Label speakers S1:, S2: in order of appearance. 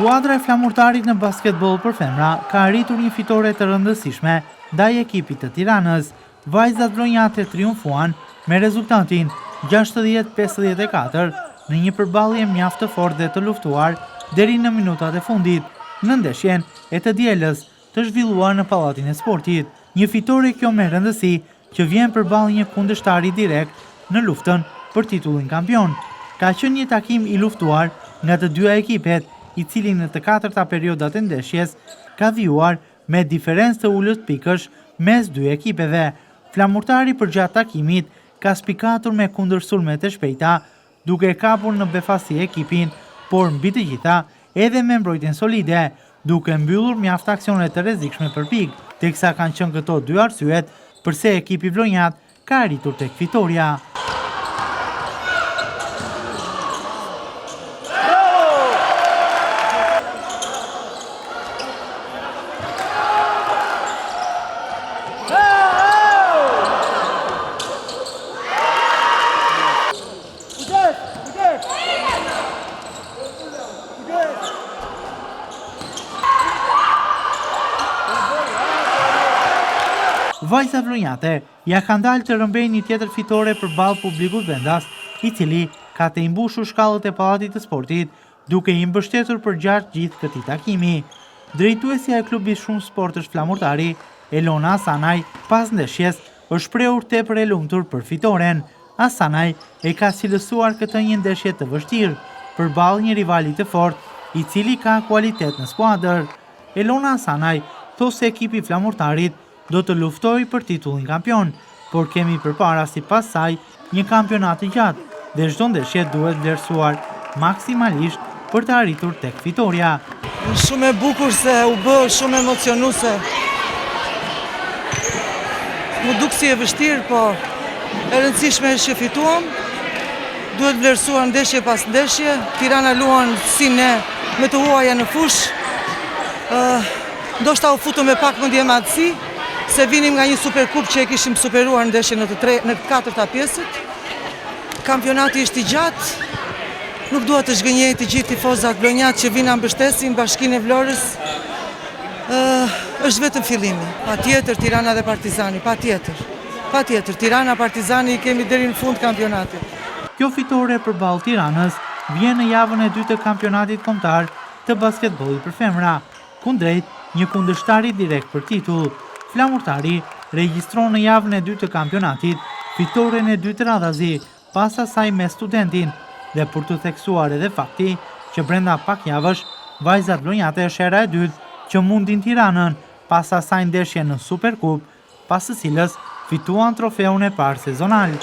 S1: Skuadra e Flamurtarit në basketboll për femra ka arritur një fitore të rëndësishme ndaj ekipit të Tiranës. Vajzat vlonjate triumfuan me rezultatin 60-54 në një përballje mjaft të fortë dhe të luftuar deri në minutat e fundit në ndeshjen e të dielës të zhvilluar në Pallatin e Sportit. Një fitore kjo me rëndësi që vjen përballë një kundërshtari direkt në luftën për titullin kampion. Ka qenë një takim i luftuar nga të dyja ekipet, i cili në të katërta periodat e ndeshjes ka vijuar me diferencë të ulët pikësh mes dy ekipeve. Flamurtari përgjatë takimit ka spikatur me kundërsulmet e shpejta, duke kapur në befasi ekipin, por mbi të gjitha edhe me mbrojtjen solide, duke mbyllur mjaft aksione të rrezikshme për pikë, teksa kanë qenë këto dy arsyet përse ekipi vlonjat ka arritur tek fitorja. Vajzat vlonjate ia kanë dalë të rrëmbejnë një tjetër fitore përballë publikut vendas, i cili ka tejmbushur shkallët e Pallatit të Sportit, duke i mbështetur përgjatë gjithë këtij takimi. Drejtuesja e klubit shumësportësh Flamurtari, Elona Asanaj, pas ndeshjes, është shprehur tepër e lumtur për fitoren. Asanaj e ka cilësuar këtë një ndeshje të vështirë, përballë një rivali të fortë, i cili ka kualitet në skuadër. Elona Asanaj thotë se ekipi i Flamurtarit do të luftojë për titullin kampion, por kemi përpara sipas saj një kampionat të gjatë dhe çdo ndeshje duhet vlerësuar maksimalisht për të arritur tek fitorja.
S2: Shumë e bukur se u bë shumë emocionuese. M'u duk si e vështirë, po e rëndësishme është që fituam. Duhet vlerësuar ndeshje pas ndeshje. Tirana luan si ne me të huaja në fushë. Ndoshta u futëm me pak mendjemadhësi, se vinim nga një superkupë që e kishim superuar ndeshjen në të tre, në të katërta pjesët. Kampionati është i gjatë. Nuk dua të zhgënjej të gjithë tifozat vlonjatë që vijnë na mbështesin Bashkinë e Vlorës. Ë është vetëm fillimi. Patjetër Tirana dhe Partizani, patjetër. Patjetër Tirana Partizani i kemi deri në fund kampionatit.
S1: Kjo fitore përballë Tiranës vjen në javën e dytë të kampionatit kombëtar të basketbollit për femra. Kundrejt një kundërshtari direkt për titull, Flamurtari regjistron në javën e dytë të kampionatit fitoren e dytë radhazi pas asaj me Studentin dhe për t'u theksuar edhe fakti që brenda pak javësh vajzat vlonjate është hera e dytë që mundin Tiranën pas asaj ndeshje në Superkupë pas së cilës fituan trofeun e parë sezonal.